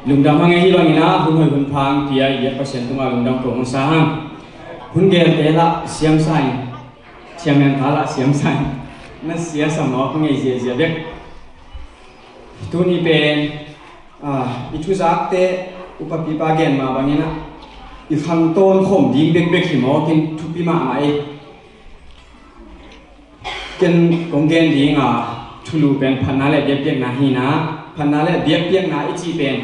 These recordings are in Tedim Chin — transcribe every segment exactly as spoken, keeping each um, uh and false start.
Lungdam hang e. Hih bangin ah hun hoih hun pha hong pia i biak Pasian tungah lungdam ko hong sa hang. Hun gelte lah siam sa in, chairman pa lah siam sa in, na sia sa mawk ngei ziahziah bek. Tuni pen, ah, i thuzakte upapipa gen mah bangin ah i khangtawn khawm ding bekbek hi mawk in thupi mahmah e. Ken kong gen ding a thulu pen phatna le biakpiakna hi in ah, phatna le biakpiakna i cih pen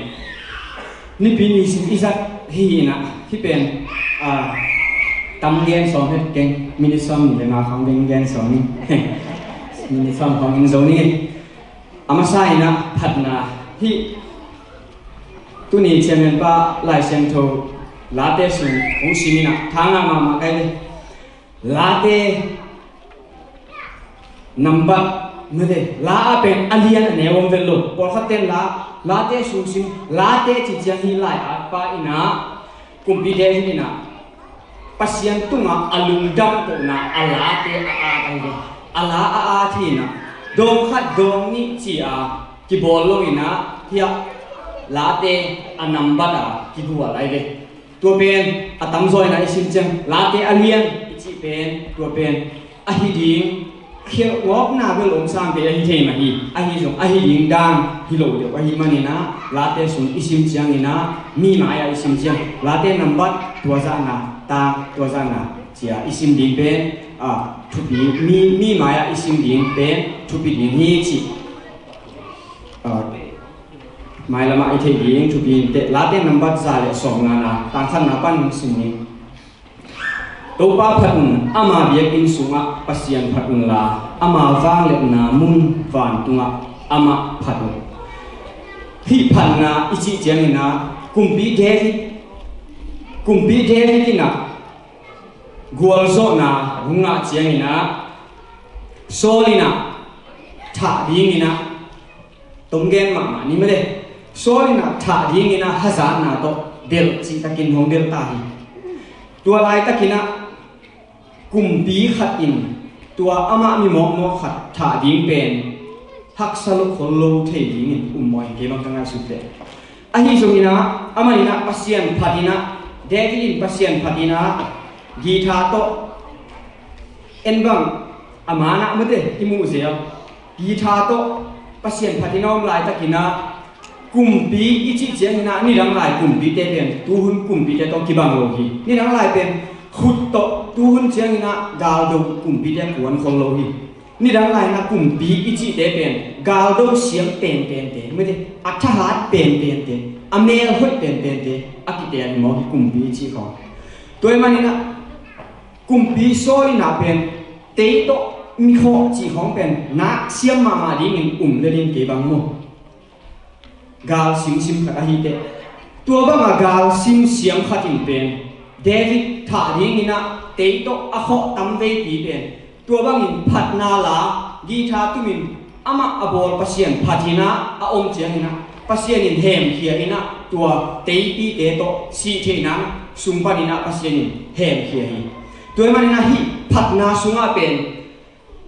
nipi nisim i zat hi in ah, hih pen, ah, tam gen sawm het keng, minit sawm nih le nga khawng ding gen sawm ni. Minit sawm khawng in zo ni. A masa in ah phatna hi. Tuni chairman pa Lai Siangtho Late sung hong sim in ah tha ngah mahmah ka hi ve. Late nambat mete, la a pen a lian a neu om vet lo. Pawlkhat ten la, Late sung sim, Late ci ciang hih lai-at pa in ah, kumpi David in ah Pasian tungah a lungdam kohna a late a at ahi ve. A la a at hi in ah, dawng khat dawng nih ci a kibawl lo in ah, hiah Late a nambat a kibual ahi ve. Tua pen a tamzaw in ah i sim ciang Late a lian i cih pen tua pen ahi ding, khialh ngawkna bel om samte ahi thei mah hi. Ahi zong ahi ding dan hi lo deuh ahih manin ah Late sung i sim ciangin ah mi mai-ah i sim ciang Late nambat tua zahna, tang tua zahna ci a i sim ding pen, ah, thupi, mi, mi mai-ah i sim ding pen thupi ding hi cih, ah, mailamah i theih ding thupi in teh. Late nambat za le sawmngana, tang khatna pan sim ni. Topa phat un, ama biakinn sungah Pasian phat unla, ama vangliatna mun vantungah amah phat un. Hih phatna i cih ciangin ah kumpi David, kumpi David in ah gualzawhna hong ngah ciangin ah Saul in ah thah dingin ah, tong gen mahmah ni mah le, Saul in ah thah dingin ah hazatna tawh delh cihtakin hong delh ta hi. Tua laitakin ah kumpi khat in tua amah mi mawkmawk khat thah ding pen haksa lo khol lo thei dingin um maw, kei bang ka ngaihsut teh. Ahi zongin ah amah in ah Pasian phat in ah, David in Pasian phat in ah guitar tawh, en bang a man ah mate i muh zel, guitar tawh Pasian phat in a om laitakin ah, kumpi i cih ciangin ah nidang lai kumpite pen tuhun kumpite tawh kibang lo hi. Nidang lai pen khut tawh, tuhun ciangin ah galdo kumpite kuan khol lo hi. Nidang lai in ah kumpi i cihte pen galdo siam penpente mate, a thahat penpente, a mel hoih penpente a kiteel hi mawk hi kumpi i cih khawng. Tua ahih manin ah kumpi Saul in ah pen tei tawh mi khawh cih khawng pen nak siam mahmah dingin um lel in kei bang maw. Gal simsim khat ahi teh. Tua banga gal simsiam khat in pen David thah dingin ah tei tawh a khawh tam veipi pen tua bangin phatna la, guitar tumin amah a bawl Pasian phat in ah a om ciangin ah Pasian in hemkhia in ah tua teipite tawh sih theih nang sung panin ah Pasian in hemkhia hi. Tua ahih manin ah hih phatna sungah pen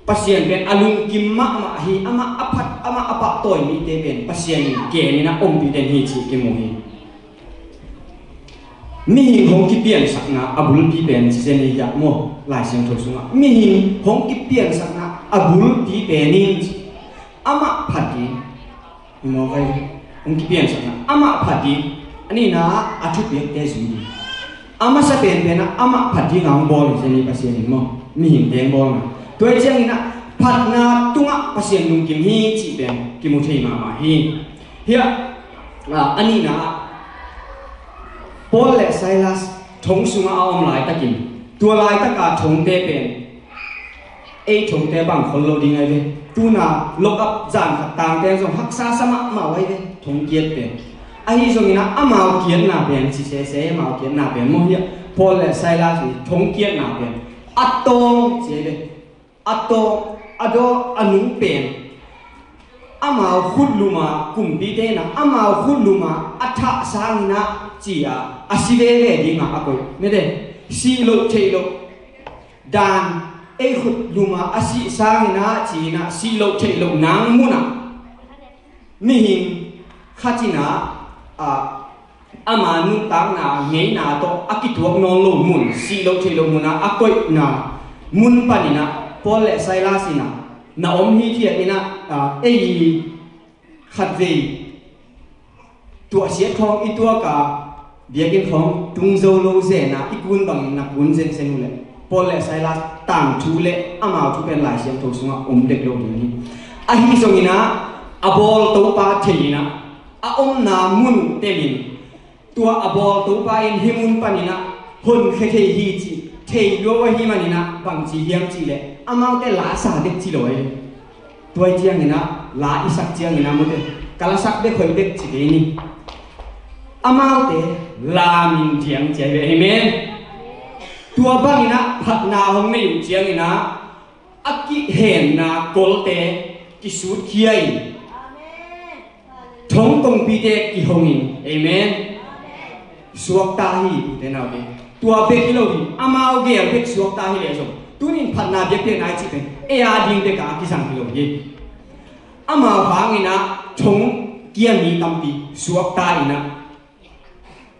Pasian pen a lungkim mahmah hi. Amah a phat, amah a pahtawi mite pen Pasian in gen in ah ompih den hi cih kimu hi. Mihing hong kipiansakna a bulpi pen ci zen hi hiah maw, Lai Siangtho sungah. Mihing hong kipiansakna a bulpi pen in amah phat ding. Maw, vai, hong kipiansakna amah phat ding, a nihna ah a thupiakte zui ding. A masa penpen ah amah phat ding a hong bawl hi zen hi Pasian in maw, mihingte hong bawlna. Tua ahih ciangin ah phatna tungah Pasian lungkim hi cih pen kimu thei mahmah hi. Hiah, ah, a nihna ah Paul le Silas thong sungah a om laitakin, tua laitaka thongte pen ei thongte bang khol lo ding ahi ve. Tuna lock up zan khat tangte zong haksa sa mahmah uh ahi ve, thong kiat pen. Ahi zongin ah amau kiatna pen, ci sese amau kiatna pen maw, hiah Paul le Silas i thong kiatna pen a tawng ci ahi ve. A tawng, a daw, a nung pen amau khutlum a, kumpite in ah amau khutlum a a thah sangin ah ci a, a si veve ding a a koih. Mete, sih loh theih loh dan, ei khutlum a a sih sangin ah ci-in ah sih loh theih loh nang mun ah mihing khat in ah a, ama nuntakna ngeina tawh a kituak nawn lo mun, sih loh theih loh munah a koihna mun paninah Paul le Silas inah na om hithiat inah, a, ei khatvei tuahsiat khawng i tuak a, biakinn khawng tung zo lo zen a, i kun bangin na kun zenzen uh leh Paul le Silas tangthu le amau thu pen Lai Siangtho sungah om dek lo ding hi. Ahi zonginah a bawl Topa thei inah a omna mun uh temin tua a bawl Topa in hih mun paninah honkhia thei hi cih thei lua uh ahih maninah bangci hiam cihleh amaute la sa dek ci lo ahi. Tua i cianginah la i sak cianginah mute ka la sak bek hoih bek ci kei ni. Amaute la min diang ci ahi ve. Amen. Tua banginah phatna hong nei uh cianginah a kihenna kolte kisutkhia in thong kongpite kihongin. Amen. Suakta hi tute naute. Tua bek hi lo hi, amau gel bek suakta hi leh zong tunin phatna biakpiakna i cih pen ei a ding bek a kizang hi lo hi. Amau hanginah thong kia mi tampi suakta inah,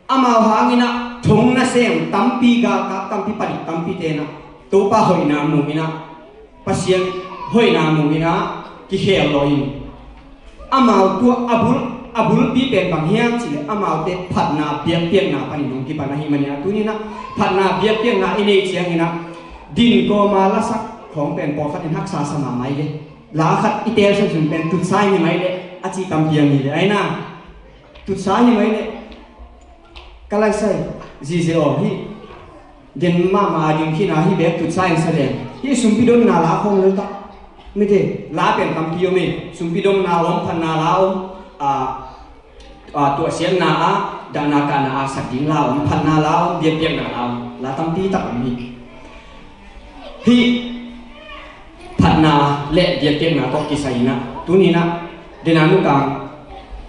amau hanginah thong nasem tampi, galkap tampi, palik tampi tenah Topa hoihna mu inah, Pasian hoihna mu inah kikhel lawh in. Amau tua a bul, a bulpi pen bang hiam cihleh amaute phatna biakpiakna panin hong kipan ahih maninah tuninah phatna biakpiakna i neih cianginah din kawma lasak khawng pen pawlkhat in haksa sa mahmah hi ve. La khat i telsan sun pen tutsa hi mai leh a ci tampi a mi le aina. Tutsa hi mai leh ka laisai zize aw hi. Den mahmah a ding khina hi bek tutsa in sa den hi. Sumpi donna la khawng lo tak mite la pen tampi om e. Sumpi donna om, phatna la om, a, a, tuahsiatna a, dahna kahna a sak ding la om, phatna la om, biakpiakna la om, la tampi tak om hi. Hih phatna le biakpiakna tawh kisai inah tuninah dena nukang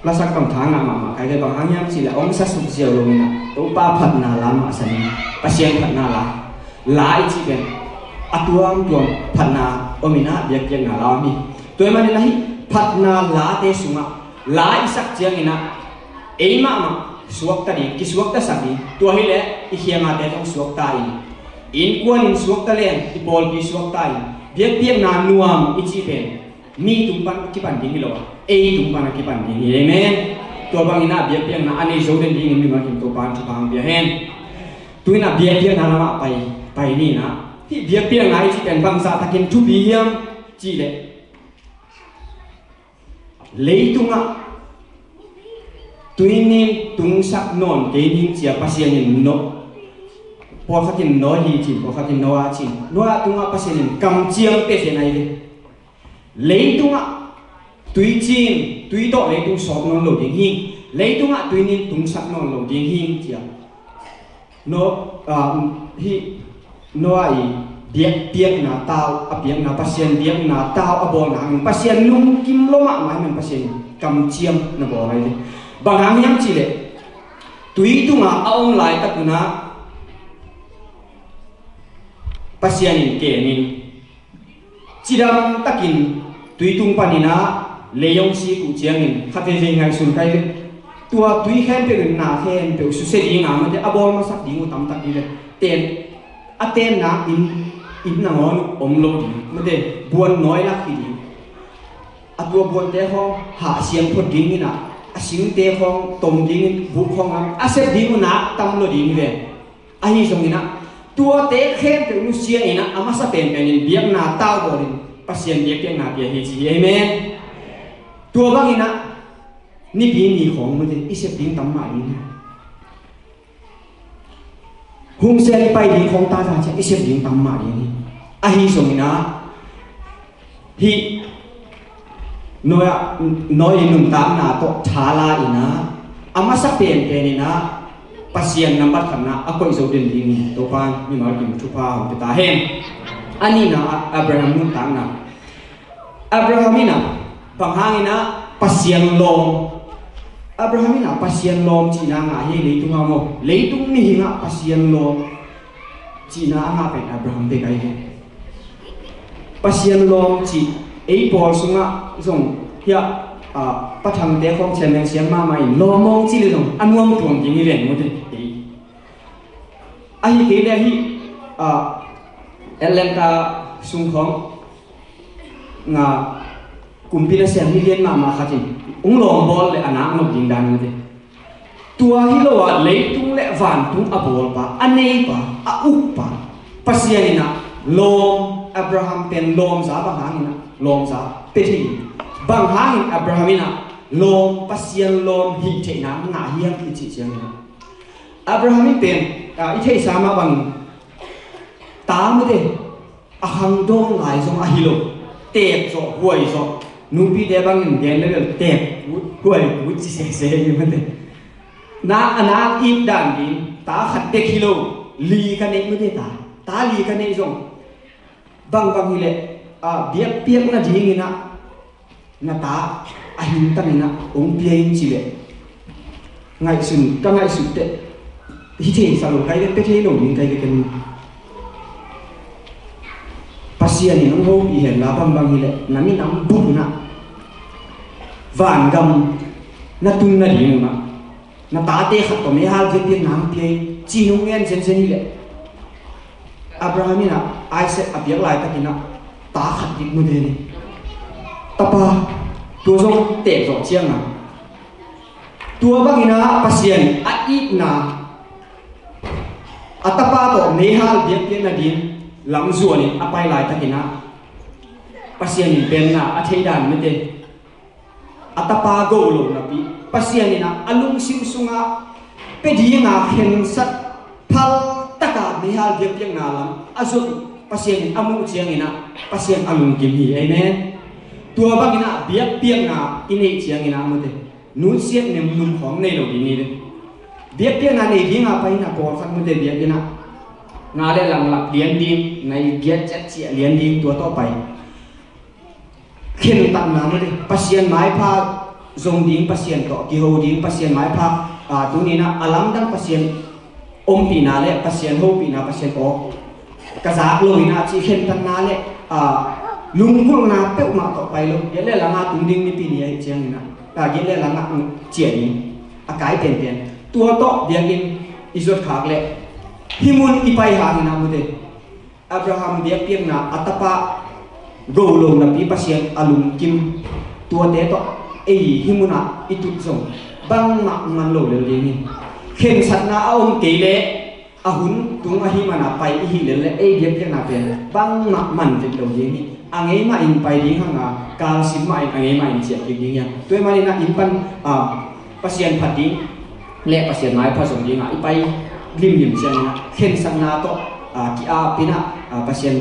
lasak bang tha ngah mahmah kai ve. Bang hang hiam cihleh hong sa suk ziau lo inah Topa phatna la mah sa inah Pasian phatna la, la i cih pen a tuamtuam phatna om inah biakpiakna la om hi. Tua ahih maninah hih phatna late sungah la i sak cianginah ei mahmah suakta ding, kisuaktasak ding. Tua hileh i khiamate zong suakta in, innkuan in suakta leng i pawlpi suakta in, biakpiakna nuam i cih pen mi tung pan a kipan ding hi lo a, ei tung pan a kipan ding hi. Amen. Tua banginah biakpiakna a nei zo den dingin mimal kim Topa in thupha hong pia hen. Tuinah biakpiakna lamah pai, pai ninah hih biakpiakna i cih pen bangzah takin thupi hiam cihleh leitungah tuinin tungsak nawn kei ning cia Pasian in Noah, pawlkhat in Noah hi cin, pawlkhat in Noah cin. Noah tungah Pasian in kamciam pia zen ahi ve. Leitungah tuicin, tui tawh leitung sawp nawn lo ding hi. Leitungah tuinin tungsak nawn lo ding hi cia. No, ah, hih Noah i biak, biakpiakna tau a piakna, Pasian biakna tau a bawlna hangin Pasian lungkim lo mahmah hi man, Pasian kamciam na bawl ahi ve. Bang hang hiam cihleh tui tungah a om laitak unah Pasian in kemin cidam takin tui tung paninah lei hong sik uh ciangin khat veivei ngaihsun kai ve. Tua tui khempeuh in na khempeuh susia dinga mate a bawl masak ding uh tamtak ding ve. Ten, a tenna inn, inn nangawn uh om lo ding mate, buan nawi lak hi ding. A tua buante khawng hah siang phot dinginah a singte khawng tom dingin buh khawng lam a sep ding uh nak tam lo ding ve. Ahi zonginah tuate khempeuh nusia inah a masa penpenin biakna tau bawlin Pasian biakpiakna pia hi ci hi. Amen. Tua banginah nipi ni khawng mate i sep ding tam mah ding hi. Hung sia i pai ding khawng tata ciah i sep ding tam mah ding hi. Ahi zonginah hih Noah, Noah i nuntakna tawh thala inah a masa penpen inah Pasian nambat khatna a koih zo den ding hi. Topa mimal kim thupha hong pia ta hen. A nihna ah Abraham nuntakna. Abraham inah bang hanginah Pasian lawm, Abraham inah Pasian lawm cihna ngah hi. Leitung ah maw, leitung mihingah Pasian lawm cihna a ngah pen Abraham bek ahi hi. Pasian lawm cih ei pawl sungah zong hiah Ah, pathangte khawng chairman siam mahmah in lawm mawng ci le zong a nuam tuam ding hi ven mute. Ahi kei le ahi, ah, Atlanta sung khawng nga kumpi na siam hi lian mahmah khat in ung lawm bawl le a nak nop ding dan mute. Tua hi lo ah leitung le vantung a bawlpa, a neipa, a ukpa Pasian in ah lawm, Abraham pen lawmza bang hangin ah lawmza pe thei in, bang hangin Abraham in ah lawm, Pasian lawm hih theihna ngah hiam i cih ciangin ah Abraham in pen, ah, i theihsa mah bangin ta mute a khangdawng lai zong ahi lo. Teek zawh, huai zawh. Nupite bangin gen le bel teek, huai, huai ci sese hi mate. Na a nak it dan ding ta khat bek hi lo. Li ka neih mate ta. Ta li ka neih zong bangbang hileh, ah, biakpiak nadingin ah na ta a hintangin ah hong pia in ci leh ngaihsun, ka ngaihsut teh hi thei sa lo, kai ka pe thei lo ding kai ka ken. Pasian in hong hopih hen la bangbang hileh na minam bupna vangam na tun nading un ah na tate khat tawh meihal biakpiakna hong pia in ci nong ngen zenzen hileh Abraham in ah Isaac a piak laitakin ah ta khat dik mute ni. Tapa, tua zong teek zawh ciangin tua bangin ah Pasian a itna a tapa tawh meihal biakpiak nading lam zuanin a pai laitakin ah Pasian in penna a thei dan mite. A tapa go lo napi Pasian in ah a lungsim sungah pe dinga khensat phal taka meihal biakpiakna lam a zot Pasian in a muh ciangin ah Pasian a lungkim hi. Amen. Tua bangin ah biakpiakna i neih ciangin ah mute nutsiat nemnum khawng nei lo ding hi ve. Biakpiakna nei dinga pai in ah pawlkhat mute biakinn ah nga le lang lap lian ding, nai giat ciat ciah lian ding, tua tawh pai. Khentatna mate, Pasian maipha zong ding, Pasian tawh kiho ding, Pasian maipha, ah, tuni in ah a lamdang Pasian ompihna le Pasian hopihna, Pasian aw ka zak lo in ah cih khentatna le, ah, lunggulhna peuhmah tawh pai lo. Giat le langah tung ding Mipi ni ahih ciangin ah, ah, giat le langah ciah ding a kai penpen. Tua tawh biakinn i zot khak le hih mun i pai hangin ah mute Abraham biakpiakna a tapa go lo napi Pasian a lungkim tuate tawh ei hih munah i tut zong bangmah man lo lel ding hi. Khensatna a om kei leh a hun tung ahih mana pai i hih lel leh ei biakpiakna pen bangmah man vet lo ding hi. A ngei mah in pai ding hanga kalsim mah in a ngei mah in ciah kik ding hiam? Tua ahih manin ah inn pan, ah, Pasian phat ding le Pasian maipha zong dingah i pai limlim ciangin ah khensatna tawh, ah, ki-ap in ah, ah, Pasian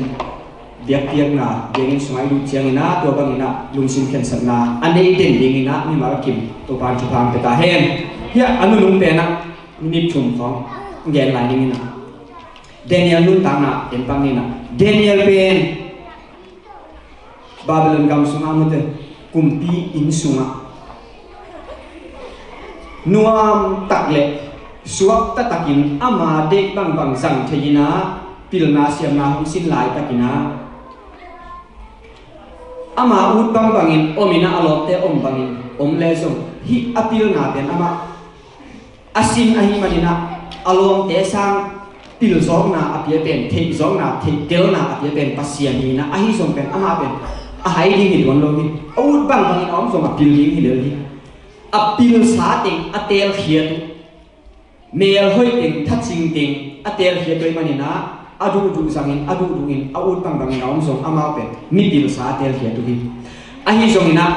biakpiakna biakinn sungah i lut ciangin ah tua bangin ah lungsim khensatna a nei den dingin ah mimal kim Topa'n thupha hong pia ta hen. Hiah a nunung pen ah minit thum khawng gen lai dingin ah Daniel nuntakna en pak ni in ah Daniel pen Babylon gam sungah mute kumpi inn sungah nuam tak le suakta takin ama deih bangbang zang thei in ah pilna siamna hong sin laitakin ah ama ut bangbangin om in ah a lawmte om bangin om le zong hih a pilna pen amah a sin ahih manin ah a lawmte sang pilzawkna a pia pen, theihzawkna, theihtelna a pia pen Pasian hi in ah ahi zong pen amah pen a hai ding hi tuan lo hi. A ut bangbangin a om zong a pil ding hi lel hi. A pilsa teng a teelkhiat uh, melhoih teng, thacing teng a teelkhiat uh ahih manin ah a duhduh zangin, a duhduhin a ut bangbangin a om zong amau pen mipilsa a teelkhiat uh hi. Ahi zongin ah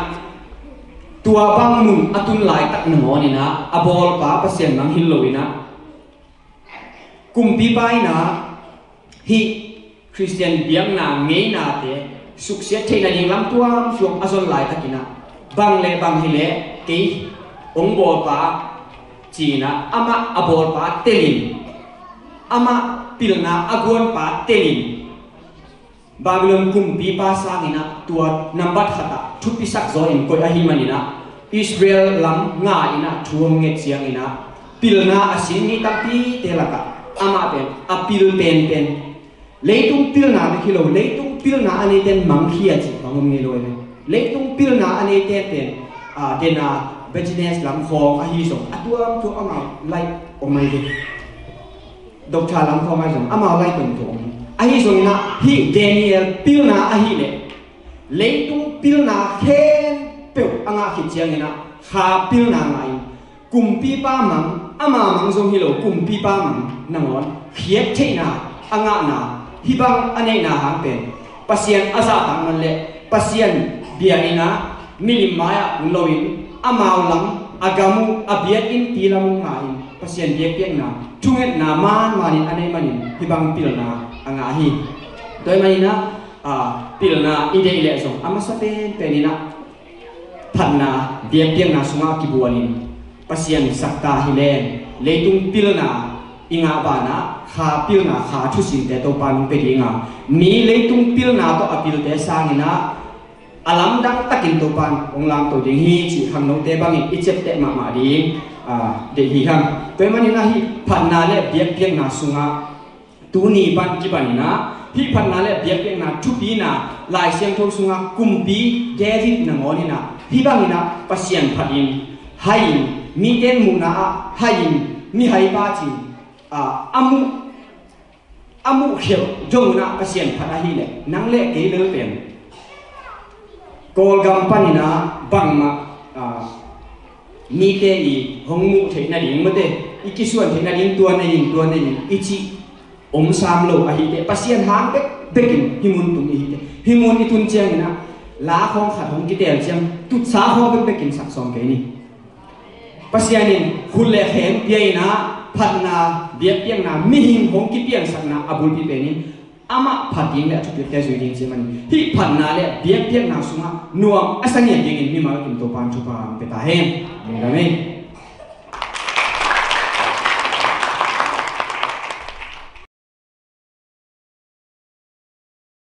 tua bang mun a tun laitak nangawn in ah a bawlpa Pasian mangngilh lo in ah kumpipa in ah hih Khristian biakna ngeinate suksiat theih nading lam tuamtuam a zon laitakin ah bang le bang hileh kei hong bawlpa ci in ah amah a bawlpa telin, amah pilna a guanpa telin Babylon kumpipa sangin ah tua nambat khatah thupisak zaw in koih ahih manin ah Israel lam nga in ah thu hong nget ciangin ah pilna a sin mi tampite lakah amah pen a pil penpen. Leitung pilna bek hi lo, leitung pilna a neite in mangkhia cih bang om ngei lo hi. Leitung pilna a neite pen a, dena business lam khawng ahi zong a tuamtuam amau laih om ahi ve. Doctor lam khawng ahi zong amau laih tuamtuam om hi. Ahi zongin ah hih Daniel pilna ahih leh leitung pilna khempeuh a ngah khit ciangin ah kha pilna ngah in, kumpipa mang, ama mang zong hi lo, kumpipa mang nangawn khiat theihna a ngahna, hih bang a neihna hang pen Pasian a zahtak man leh Pasian bia in ah milim mai-ah kun loin amau lam, a gam uh, a biakinn ti lam uh ngah in Pasian biakpiakna thungetna manmanin a neih manin hih bang pilna a ngah hi. Tua ahih manin ah, a, pilna i deih leh zong a masa penpen in ah phatna biakpiakna sungah kibualin Pasian sakta hi leng leitung pilna i ngah banah kha pilna kha thusinte Topa nong pia ding a, mi leitung pilna tawh a pilte sangin ah a lamdang takin Topa in hong lamto ding hi cih khangnote bangin i ciapteh mahmah ding, a, deih hi hang. Tua ahih manin ah hih phatna le biakpiakna sungah tuni pan kipan in ah hih phatna le biakpiakna thupina Lai Siangtho sungah kumpi David nangawn in ah hih bangin ah Pasian phat in, hai in, mite muhna ah hai in, mihai pa ci-in, a, a muh, a muh khialh zong un ah Pasian phat ahih leh nang le kei bel pen Kawlgam panin ah bangmah, a, mite i hong muh theih nading, mate, i kisuan theih nading, tua nei in, tua nei in i cih om sam lo ahih teh, Pasian hang bekbekin hih mun tung i hi teh, hih mun i tun ciangin ah la khawng khat hong kitel ciang tutsa khawng bekbekin sak sawm kei ni. Pasian in khut le khe pia in ah phatna biakpiakna mihing hong kipiansakna a bulpi pen in amah phat ding le a thupiakte zui ding ci man, hih phatna le biakpiakna sungah nuam a sa ngiat dingin mimal kim Topa in thupha hong pia ta hen. Amen.